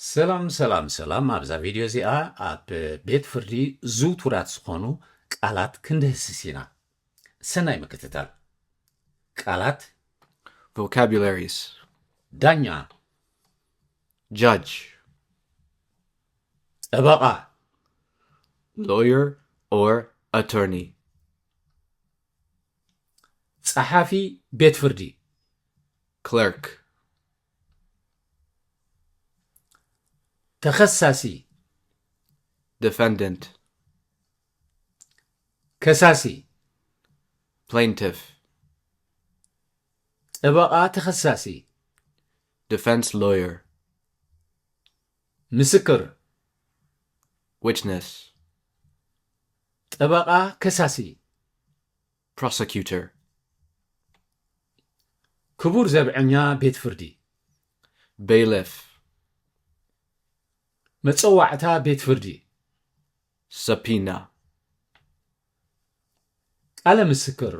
ሰላም ሰላም ሰላም። ኣብዛ ቪድዮ እዚኣ ኣብ ቤት ፍርዲ ዝውቱራት ዝኾኑ ቃላት ክንድህስስ ኢና። ሰናይ ምክትታል። ቃላት። Vocabularies. ዳኛ። Judge. ጠበቓ። Lawyer or attorney. ጸሓፊ ቤት ፍርዲ። Clerk. ተኸሳሲ። Defendant. ከሳሲ። Plaintiff. ጠበቓ ተኸሳሲ። Defense lawyer. ምስክር። Witness. ጠበቓ ከሳሲ። Prosecutor. ክቡር ዘብዐኛ ቤት ፍርዲ። Bailiff. መጸዋዕታ ቤት ፍርዲ። Subpoena. ቃለ ምስክር።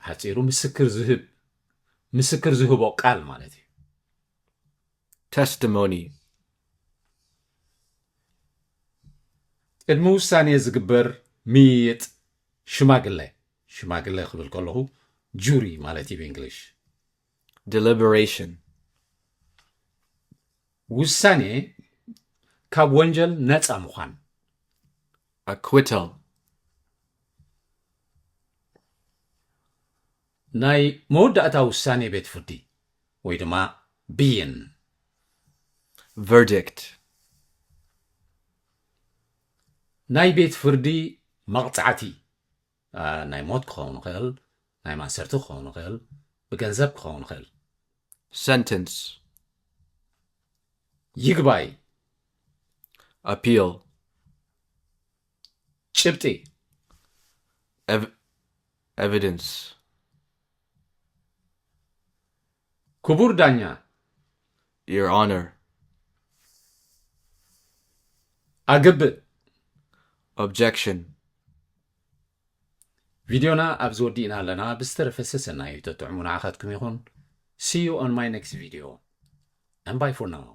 ሓጺሩ ምስክር ዝህብ፣ ምስክር ዝህቦ ቃል ማለት እዩ። Testimony. ቅድሚ ውሳኔ ዝግበር ምይይጥ ሽማግለ። ሽማግለ ክብል ከለኹ ጁሪ ማለት እዩ ብእንግሊሽ። Deliberation. ውሳኔ ካብ ወንጀል ነጻ ምዃን። Acquittal. ናይ መወዳእታ ውሳኔ ቤት ፍርዲ ወይ ድማ ብይን። Verdict. ናይ ቤት ፍርዲ መቕጻዕቲ። ኣ፣ ናይ ሞት ክኸውን ይኽእል፣ ናይ ማእሰርቲ ክኸውን ይኽእል፣ ብገንዘብ ክኸውን ይኽእል። Sentence. ይግባይ። Appeal. ጭብጢ። Ev- evidence. ክቡር ዳኛ። Your Honor. ኣግብእ። Objection. ቪድዮና ኣብዚ ወዲእና ኣለና። ብዝተረፈ ሰሰናዩ ተጥዕሙ ንዓኻትኩም ይኹን። See you on my next video and bye for now.